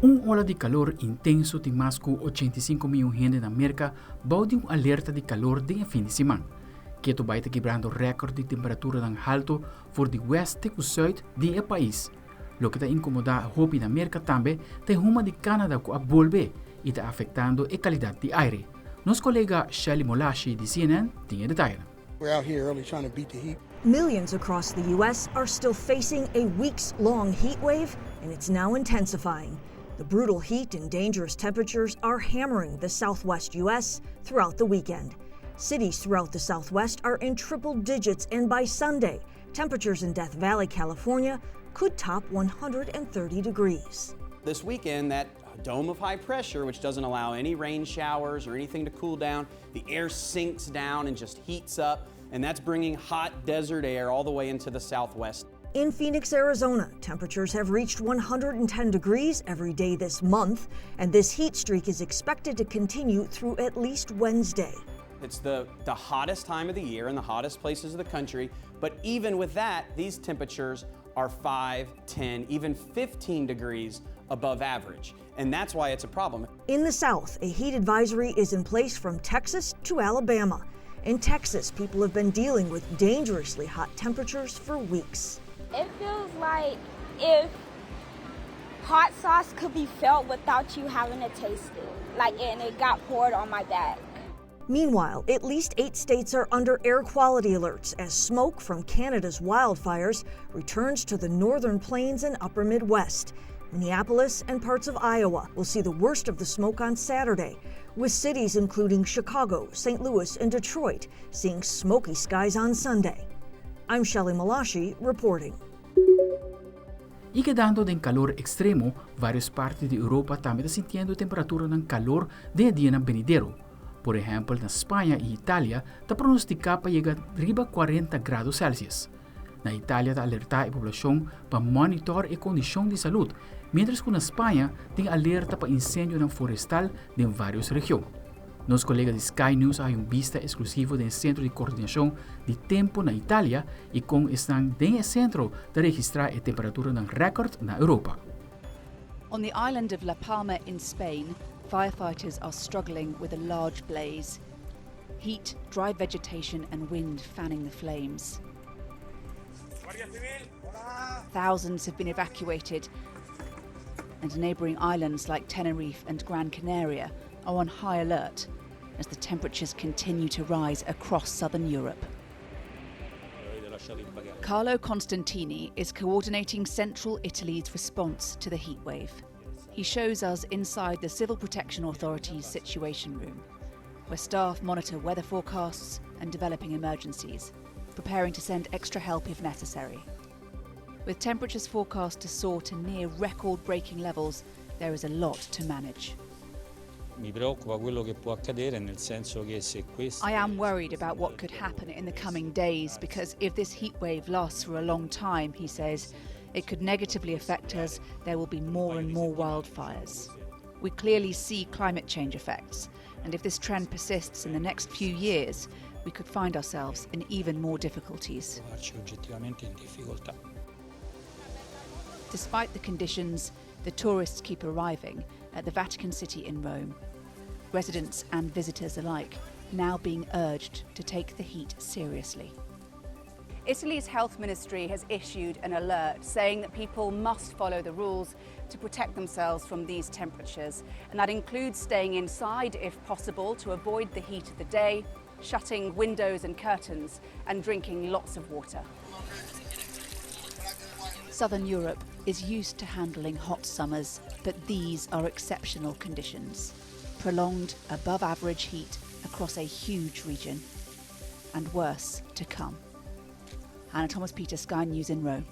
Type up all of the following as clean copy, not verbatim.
Un ola di calor intenso tin mas cu 85 miyon hende na Merca bou di un alerta di calor den e fin di siman. Keto bai ta kibrando record di temperaturanan halto for di west te cu zuid di e pais. Loke ta incomoda hopi na Merca tambe ta e huma di Canada cu a bolbe y ta afectando e calidad di aire. Nos colega Shelley Molashi di CNN tin e detayenan. We're out here early trying to beat the heat. Millions across the U.S. are still facing a weeks long heat wave, and it's now intensifying. The brutal heat and dangerous temperatures are hammering the southwest U.S. throughout the weekend. Cities throughout the southwest are in triple digits, and by Sunday, temperatures in Death Valley, California could top 130 degrees. This weekend, that dome of high pressure, which doesn't allow any rain showers or anything to cool down, the air sinks down and just heats up, and that's bringing hot desert air all the way into the southwest. In Phoenix, Arizona, temperatures have reached 110 degrees every day this month, and this heat streak is expected to continue through at least Wednesday. It's the hottest time of the year in the hottest places of the country, but even with that, these temperatures are 5, 10, even 15 degrees above average. And that's why it's a problem. In the South, a heat advisory is in place from Texas to Alabama. In Texas, people have been dealing with dangerously hot temperatures for weeks. It feels like if hot sauce could be felt without you having to taste it. Like, and it got poured on my back. Meanwhile, at least eight states are under air quality alerts as smoke from Canada's wildfires returns to the northern plains and upper Midwest. Minneapolis and parts of Iowa will see the worst of the smoke on Saturday, with cities including Chicago, St. Louis, and Detroit seeing smoky skies on Sunday. I'm Shelley Malashi reporting. Y kedando den calor extremo, varios parti di Europa tambe ta sintiendo temperaturanan calor den dianan venidero. Por ehempel, na Spaña y Italia ta pronostica pa yega riba 40 grado Celsius. Na Italia ta alerta e poblacion pa monitor e condicion di salud, mientras cu na Spaña tin alerta pa incendio forestal den varios region. Nos colega di Sky News a un bista exclusivo den Centro di Coordinacion di Tempo na Italia y con esnan den centro ta registra e temperaturanan record na Europa. On the island of La Palma in Spain, firefighters are struggling with a large blaze. Heat, dry vegetation, and wind fanning the flames. Thousands have been evacuated, and neighbouring islands like Tenerife and Gran Canaria are on high alert as the temperatures continue to rise across southern Europe. Carlo Constantini is coordinating central Italy's response to the heatwave. He shows us inside the Civil Protection Authority's situation room, where staff monitor weather forecasts and developing emergencies, preparing to send extra help if necessary. With temperatures forecast to soar to near record breaking levels, there is a lot to manage. Mi preoccupa quello che può accadere nel senso che se questo I am worried about what could happen in the coming days because if this heat wave lasts for a long time, he says, it could negatively affect us. There will be more and more wildfires. We clearly see climate change effects, and if this trend persists in the next few years, we could find ourselves in even more difficulties. Trovarci oggettivamente in difficoltà. Despite the conditions, the tourists keep arriving at the Vatican City in Rome. Residents and visitors alike now being urged to take the heat seriously. Italy's health ministry has issued an alert saying that people must follow the rules to protect themselves from these temperatures. And that includes staying inside if possible to avoid the heat of the day, shutting windows and curtains, and drinking lots of water. Southern Europe is used to handling hot summers, but these are exceptional conditions. Prolonged, above average heat across a huge region, and worse to come. Hannah Thomas Peter, Sky News in Rome.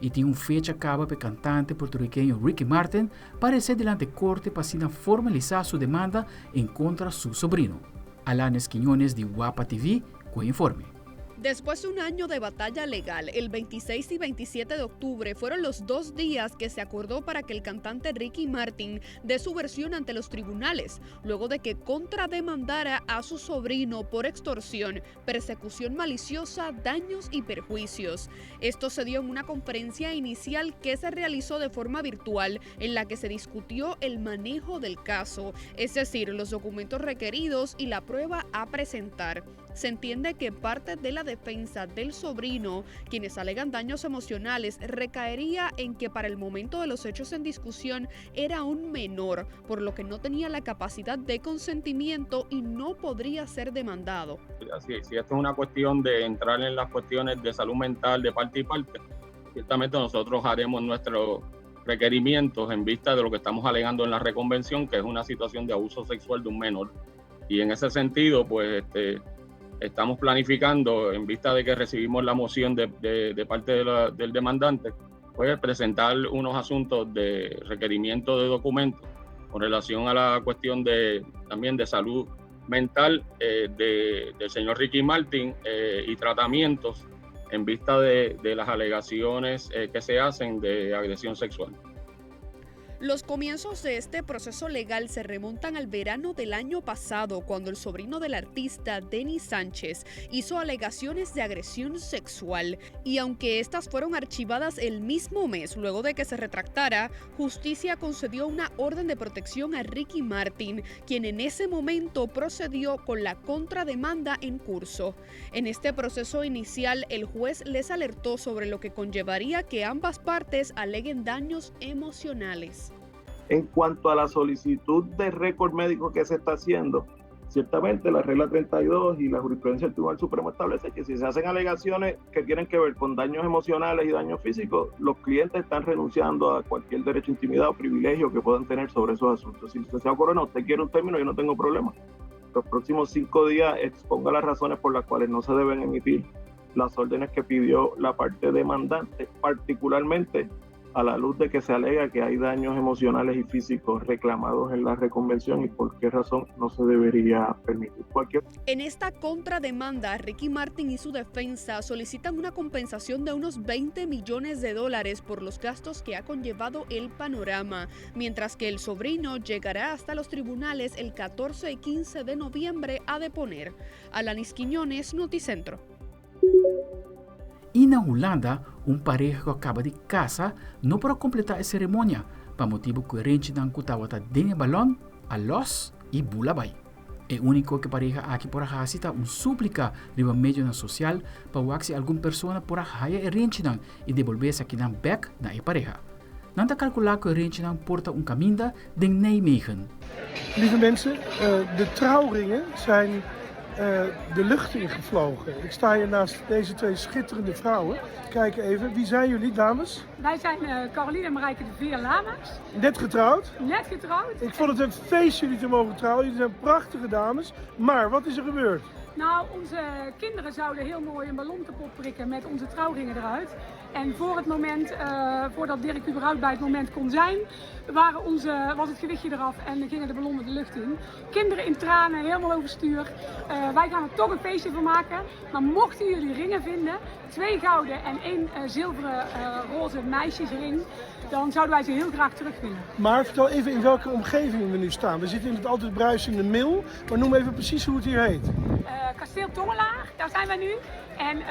Y tin un fecha caba pa e cantante puertorriqueño Ricky Martin aparece dilanti corte pa asina formalisa su demanda en contra su sobrino. Alanis Quiñones di Wapa TV cu informe. Después de un año de batalla legal, el 26 y 27 de octubre fueron los dos días que se acordó para que el cantante Ricky Martin dé su versión ante los tribunales, luego de que contrademandara a su sobrino por extorsión, persecución maliciosa, daños y perjuicios. Esto se dio en una conferencia inicial que se realizó de forma virtual, en la que se discutió el manejo del caso, es decir, los documentos requeridos y la prueba a presentar. Se entiende que parte de la defensa del sobrino, quienes alegan daños emocionales, recaería en que para el momento de los hechos en discusión era un menor, por lo que no tenía la capacidad de consentimiento y no podría ser demandado. Así es, si esto es una cuestión de entrar en las cuestiones de salud mental de parte y parte, ciertamente nosotros haremos nuestros requerimientos en vista de lo que estamos alegando en la reconvención, que es una situación de abuso sexual de un menor. Y en ese sentido, estamos planificando, en vista de que recibimos la moción de parte del demandante, presentar unos asuntos de requerimiento de documentos con relación a la cuestión también de salud mental del señor Ricky Martin y tratamientos en vista de las alegaciones que se hacen de agresión sexual. Los comienzos de este proceso legal se remontan al verano del año pasado, cuando el sobrino del artista, Denis Sánchez, hizo alegaciones de agresión sexual. Y aunque estas fueron archivadas el mismo mes, luego de que se retractara, Justicia concedió una orden de protección a Ricky Martin, quien en ese momento procedió con la contrademanda en curso. En este proceso inicial, el juez les alertó sobre lo que conllevaría que ambas partes aleguen daños emocionales. En cuanto a la solicitud de récord médico que se está haciendo, ciertamente la regla 32 y la jurisprudencia del Tribunal Supremo establece que si se hacen alegaciones que tienen que ver con daños emocionales y daños físicos, los clientes están renunciando a cualquier derecho a intimidad o privilegio que puedan tener sobre esos asuntos. Si usted se corona, usted quiere un término, yo no tengo problema. Los próximos 5 días exponga las razones por las cuales no se deben emitir las órdenes que pidió la parte demandante, particularmente a la luz de que se alega que hay daños emocionales y físicos reclamados en la reconvención y por qué razón no se debería permitir. Cualquier En esta contrademanda, Ricky Martin y su defensa solicitan una compensación de unos 20 millones de dólares por los gastos que ha conllevado el panorama, mientras que el sobrino llegará hasta los tribunales el 14 y 15 de noviembre a deponer. Alanis Quiñones, Noticentro. I na Hulanda, un pareha ku a kaba di kasa no por a kompletá e seremonia pa motibu ku e renchinan ku tabata den e balòn a lòs i bula bai. E úniko ku e pareha aki por a hasi ta un súplika riba medionan sosial pa wak si algun persona por a haya e renchinan i debolbé esakinan bèk na e pareha. Nan ta kalkulá ku e renchinan por ta un kaminda den Nijmegen. Lieve mensen, de trouwringen zijn de lucht ingevlogen. Ik sta hier naast deze twee schitterende vrouwen. Kijk even, wie zijn jullie, dames? Wij zijn Caroline en Marijke de Veer Lamers. Net getrouwd? Net getrouwd. Ik vond het een feest jullie te mogen trouwen. Jullie zijn prachtige dames. Maar wat is er gebeurd? Onze kinderen zouden heel mooi een ballon kapot prikken met onze trouwringen eruit. En voor het moment, voordat Dirk überhaupt bij het moment kon zijn, was het gewichtje eraf en gingen de ballonnen de lucht in. Kinderen in tranen, helemaal overstuur. Wij gaan er toch een feestje van maken. Maar mochten jullie ringen vinden, 2 gouden en 1 zilveren roze meisjesring, dan zouden wij ze heel graag terug willen. Maar vertel even in welke omgeving we nu staan. We zitten in het altijd bruisende Mill, maar noem even precies hoe het hier heet. Kasteel Tongelaar, daar zijn wij nu. En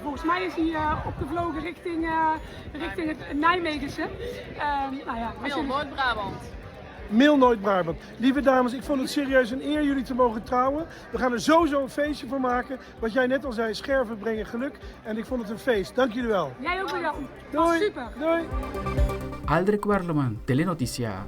volgens mij is hij opgevlogen richting het Nijmegense. Mill, Noord-Brabant. Mill, Noord-Brabant. Lieve dames, ik vond het serieus een eer jullie te mogen trouwen. We gaan er sowieso een feestje van maken. Wat jij net al zei, scherven brengen geluk. En ik vond het een feest. Dank jullie wel. Jij ook bedankt. Doei. Was super. Doei. Aldrich Werleman, Telenoticias.